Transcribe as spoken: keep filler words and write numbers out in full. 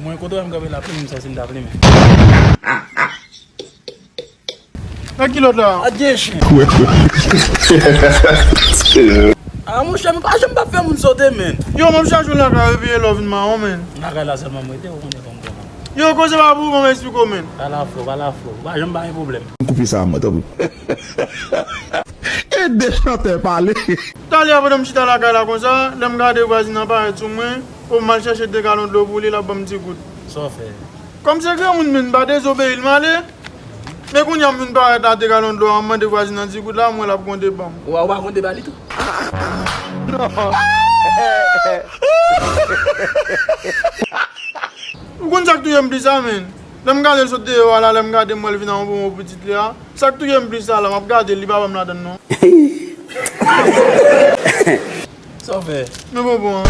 Mwen, kote w wè m kanpe la, plimen m sa, si m ta plimen. Nan kilòt la? A, gen chen. A, monchè, m pa janm pa fè moun sote, men. Yo, m ap chache w lakay, epi e lè w vin mawon, men. Lakay la sèlman m rete, ou konnen kòman m konnen. Yo, koze pa pou ou, ban m eksplike w, men. Pale a Flo, pale a Flo. Ou pa janm ba yon pwoblèm. M koupe sa, mwen, tanpri. Ede chantè pale. Talè a, pandan m chita lakay la konsa, lè m gade vwazin nan parèt sou mwen, pou m al chache de galon dlo pou li, l ap ban m ti goud. Sa w fè? Kòm se granmoun, men m pa dezobeyi l, m ale. Men kounye a m vin parèt la, de galon dlo a, m mande vwazin nan ti goud la, m wè l ap gwonde ban m. Ou pa, ou pa gwonde ba li tou? Ou konn sa k touye m plis la, men? Lè m gade l sot deyò a la, lè m gade m wè l vin a yon bonbon pitit li a. Sa k touye m plis la, la, m ap gade l, li pa ban m ladann non. Sa w fè? Men bonbon an.